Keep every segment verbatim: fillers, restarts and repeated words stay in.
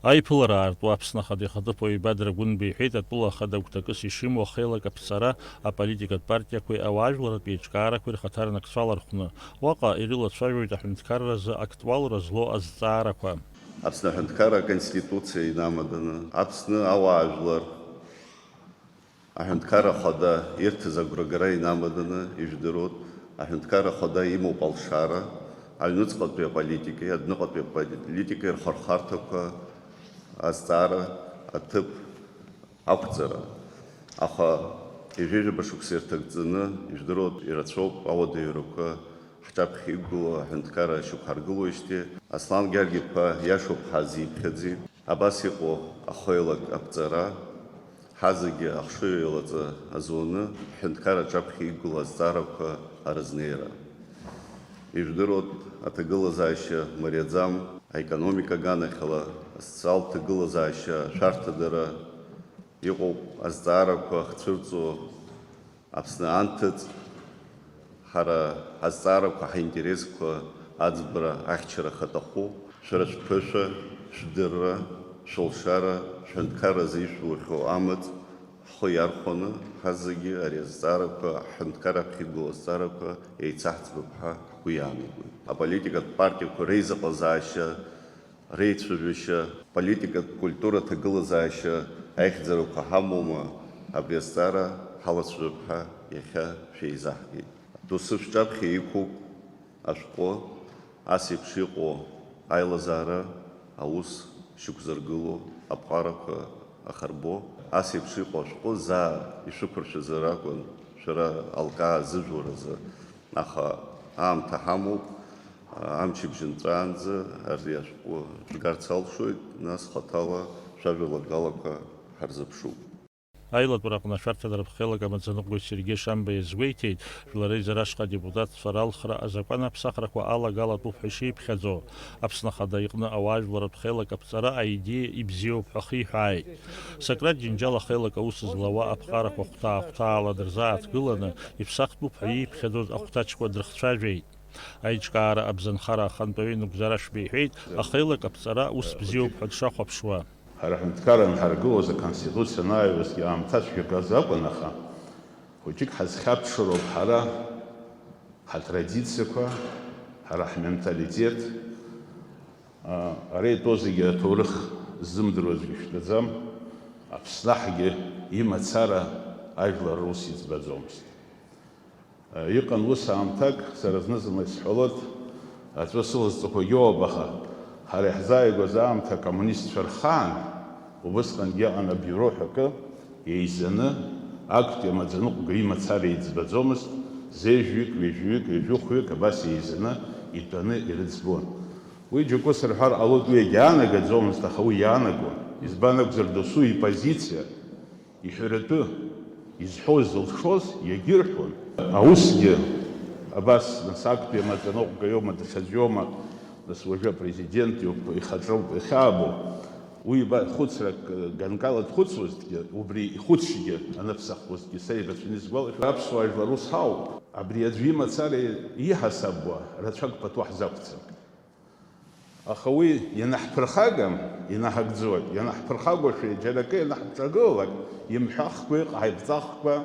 Аиԥылара аартуа Аԥсны Ахада ихаҭыԥуаҩ Бадра Гәынба иҳәеит, атәыла ахада гәҭакыс ишимоу ахеилак аԥҵара аполитикатә партиақәеи ауаажәларратә еиҿкаарақәеи рхаҭарнакцәала рҟны. Уаҟа ирылацәажәоит аҳәынҭқарразы актуалра злоу азҵаарақәа. Аԥсны аҳәынҭқарра аконституциа инамаданы, Аԥсны ауаажәлар Аҳәынҭқарра Ахада ирҭаз агәрагара инамаданы, ижәдыруеит, аҳәынҭқарра Ахада имоуп алшара, аҩныҵҟатәи аполитикеи адәныҟатәи аполитикеи рхырхарҭақәа азҵаара аҭыԥ ақәҵара. Аха ҩажәижәаба шықәса ирҭагӡаны, ижәдыруеит, ирацәоуп ауадаҩрақәа ҳҿаԥхьа иқәгылоу аҳәынҭқарра шьақәҳаргылоижьҭеи. Аслан Гьаргь-иԥа иашоуп ҳазиԥхьаӡеит. Абас иҟоу ахеилак аԥҵара, ҳазегьы ахшыҩ еилаҵа азуны, ҳҳәынҭқарра аҿаԥхьа иқәгылоу азҵаарақәа арызнеира. Ижәдыруеит, аҭагылазаашьа мариаӡам, аекономика аганахьала, асоциалтә ҭагылазаашьа ашәарҭадара, иҟоуп азҵаарақәа ахцәырҵуа Аԥсны анҭыҵ, ҳара ҳазҵаарақәа, ҳаинтересқәа аӡбара, ахьчара ахаҭаху, шәара шәԥышәа, шәдырра, шәылшара, шәҳәынҭқарра азы ишәухьоу амаҵ ҳхы иархәаны, ҳазегьы ари азҵаарақәа, ҳҳәынҭқарра аԥхьа игылоу азҵаарақәа еицаҳӡбап ҳәа ҳгәы иаанагоит. Аполитикатә партиақәа реизыҟазаашьа, реицәажәашьа, политикатә культура, ҭагылазаашьа аихьӡарақәа ҳамоума, абри азҵаара ҳалацәажәап ҳәа иахьа шәеизаҳгеит. Доусы шәҿаԥхьа иқәуп ашәҟәы, ас еиԥш иҟоу аилазаара аус шьақәзыргыло, аԥҟарақәа ахарбо, ас еиԥш иҟоу ашәҟәы заа ишәықәыршәазар акәын, шәара алкаа зыжәлар азы. Аха аамҭа ҳамоуп, амчыбжь нҵәаанӡа ари ашәҟәы шәгарц алшоит, нас хаҭала шәажәалагалақәа ҳарзыԥшуп. Аилатәара аҟны ашәарҭадара ахеилак амаӡаныҟәгаҩ Сергеи Шамба иазгәеиҭеит, Жәлар Реизара ашҟа адепутатцәа ралхра азакәан аԥсахрақәа алагалатәуп ҳәа ишиԥхьаӡо. Аԥсны Ахада иҟны ауаажәларратә хеилак аԥҵара аидеиа ибзиоуп ҳәа ахиҳәааит. Сократ Џьынџьал ахеилак аус злауа аԥҟарақәа хәҭаа-хәҭаала дырзааҭгыланы, иԥсахтәуп ҳәа ииԥхьаӡоз ахәҭаҷқәа дрыхцәажәеит. Аиҿкаара абзанхара ахантәаҩы Нугзар Ашәба иҳәеит, ахеилак аԥҵара ус бзиоуп ҳәа дшахәаԥшуа. Ҳара ҳҳәынҭқарра анҳаргылоз, аконституциа анааҩуазгьы аамҭацәгьа газ акәын, аха хәыҷык ҳазхьаԥшыроуп ҳара, ҳатрадициақәа, ҳара ҳменталитет. А, ара итәоу зегьы аҭоурых ззымдыруазгьы шәтәаӡам. Аԥсны аҳгьы имацара ажәлар рус иӡбаӡомызт. Иҟан ус аамҭак, сара зны-зынла исҳәалоит, аҵәа сылазҵақәагьы ыҟоуп, аха ҳара иаҳзааигәаз аамҭа акоммунистцәа рхаан, убысҟангьы иҟан абиуро ҳәа акы, еизаны, актәи амаӡаныҟәгаҩ имацара иӡбаӡомызт, зежәҩык, ҩажәҩык, ҩажәыхәҩык абас еизаны итәаны ирыӡбон. Уи џьоукы сырҳәар ҟалоит, уи егьаанагаӡомызт, аха уи иаанагон. Избан акәзар, досу ипозициа, иҳәаратәы, изҳәо зылшоз иагьырҳәон. Аусгьы абас, нас, актәи амаӡаныҟәгаҩ иоума, даҽаӡә иоума, нас, уажәы апрезидент иоуп, ихаҿоуп иахьаабо. Уи ба-, хәыцрак, ганкала дхәыцуазҭгьы, убри ихәыцшьгьы анырцахуазҭгьы са ирацәаны исгәалашәоит. Аԥсуаа жәлар ус ҳауп. Абри аӡәы имацара иҳасабуа рацәак пату ҳзақәцап. Аха уи ианаҳԥырхагам, инаҳагӡоит. Ианаҳԥырхагоушәа џьара акы ианаҳҿагылалак, имҳәахкәа, иҟаҳаимҵахкәа,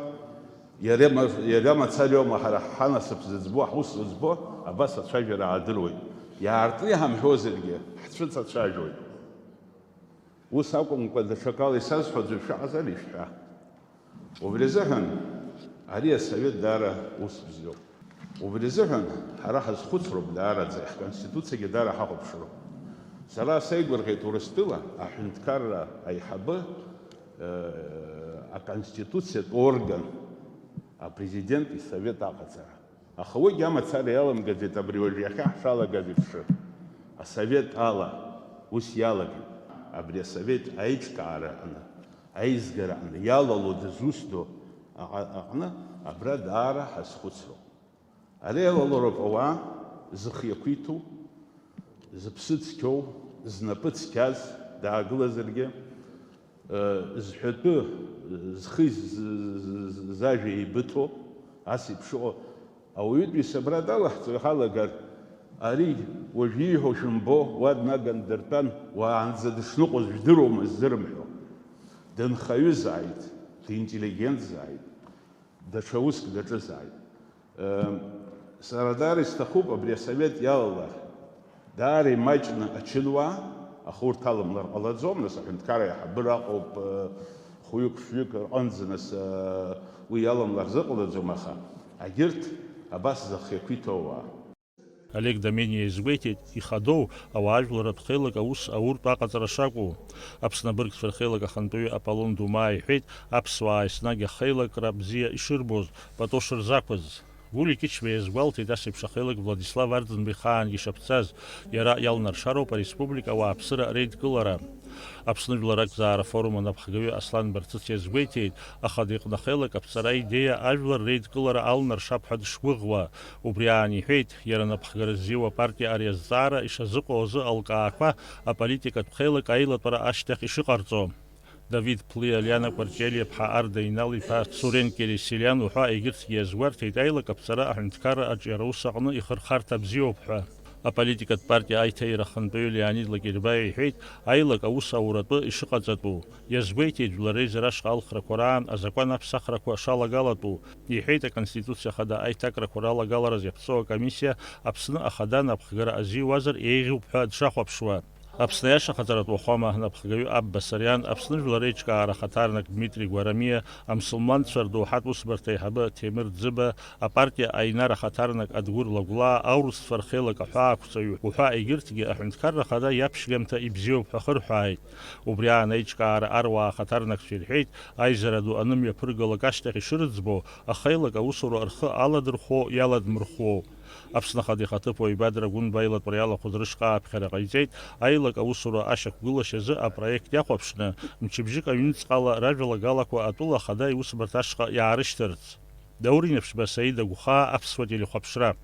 иара ма-, иара мацара иоума ҳара ҳанасыԥ зыӡбо, ҳус зыӡбо, абас ацәажәара аадыруеит. Иаартны иҳамҳәозаргьы, ҳцәыцацәажәоит. Ус акәымкәа, даҽакала исазҳәо аӡәы шәаҟазар, ишәҳәа. Убри азыҳәан ари асовет даара ус бзиоуп. Убри азыҳәан ҳара ҳазхәыцроуп даараӡа, ҳконституциагьы даара ҳахәаԥшроуп. Сара сеигәырӷьеит Урыстәыла аҳәынҭқарра аиҳабы, э, аконституциатә орган, апрезидент исовет аҟаҵара. Аха уигьы амацара иаламгаӡеит абри уажә иахьа ҳшалагаз еиԥш. Асовет ала ус иалагеит. Абри асовет аиҿкаара аҟны, аизгара аҟны иалало дызусҭоу аҟа-, аҟны абра даара ҳазхәыцроуп. Ари алалароуп ауаа зых иақәиҭу, зыԥсы цқьоу, знапы цқьаз даагылазаргьы, зҳәатәы, зхы з-, з-, з-, зажәа еибыҭоу, ас еиԥш ыҟоу ауаҩытәыҩса абра далаҳҵо иҳалагар, Ари уажә ииҳәо шәымбо, уа днаган дыртәан, уаанӡа дышныҟәоз жәдыруама здырымҳәо. Дынхаҩызааит, динтеллигентзааит, даҽа уск даҿызааит. Сара даара исҭахуп абри асовет иалалар, даара имаҷны ачынуаа, аха урҭ аламлар ҟалаӡом, нас аҳәынҭқарра аиҳабыра аҟоуп, хәҩык-фҩык рҟынӡа, нас уи аламлар зыҟалаӡом, аха агьырҭ абас зыхиақәиҭу ауаа. Олег Домениа изгәеиҭеит, ихадоу ауаажәларратә хеилак аус ауртә аҟаҵара шакәу. Аԥсны абыргцәа рхеилак ахантәаҩы Аполлон Думаа иҳәеит, аԥсуаа еснагь ахеилакра бзиа ишырбоз, пату шырзақәыз. Гулиа Кьычба иазгәалҭеит ас еиԥш ахеилак Владислав Арӡынба ихаангьы ишаԥҵаз, иара иалнаршароуп ареспублика ауааԥсыра реидкылара. Аԥсны жәлар ракзаара афорум анапхгаҩы Аслан Барцыц иазгәеиҭеит, ахада иҟны ахеилак аԥҵара аидеиа ажәлар реидкылара алнаршап ҳәа дышгәыӷуа. Убри аан иҳәеит, иара анапхгара ззиуа апартиа ари азҵаара ишазыҟоу азы алкаақәа аполитикатә хеилак аилатәара ашьҭахь ишыҟарҵо. Давид Плиа, Лиана Кәарҷелиаԥҳа, Арда Инал-иԥа, Сурен Кьересилиан уҳәа егьырҭгьы иазгәарҭеит, аилак аԥҵара аҳәынҭқарра аҿиара ус аҟны ихырхарҭа бзиоуп ҳәа. Аполитикатә партиа аиҭаира ахантәаҩы Леонид Лакербаиа иҳәеит, аилак аус ауратәы ишыҟаҵатәу. Иазгәеиҭеит, Жәлар Реизара ашҟа алхрақәа раан азакәан аԥсахрақәа шалагалатәу. Иҳәеит, Аконституциа Ахада аиҭакрақәа ралагалараз иаԥҵоу акомиссиа Аԥсны Ахада анапхгара азиуазар еиӷьуп ҳәа дшахәаԥшуа. Аԥсны Аиашахаҵаратә Уахәама анапхгаҩы Абба Сариан, Аԥсны Жәлар Реиҿкаара ахаҭарнак Дмитри Гәарамиа, амсылманцәа рдоуҳатә усбарҭа аиҳабы Ҭемыр Ӡыба, апартиа Аинар ахаҭарнак Адгәыр Лагәлаа, аурысцәа рхеилак аҳәаақәҵаҩ уҳәа егьырҭгьы Аҳәынҭқарра Ахада иаԥшьгамҭа ибзиоуп ҳәа хырҳәааит. Убри аан аиҿкаара аруаа ахаҭарнакцәа ирҳәеит, аизара ду анымҩаԥыргалак ашьҭахь ишырыӡбо, ахеилак аусура рхы аладырхәуоу иаладмырхәуоу. Аԥсны Ахада ихаҭыԥуаҩ Бадра Гәынба аилатәара иалахәыз рышҟа ааԥхьара ҟаиҵеит, аилак аусура ашьақәгылашьазы апроект иахәаԥшны, мчыбжьык аҩныҵҟала ражәалагалақәа атәыла Ахада иусбарҭа ашҟа иаарышьҭырц. Даур Инаԥшьба, Саида Гәхаа, Аԥсуа телехәаԥшра.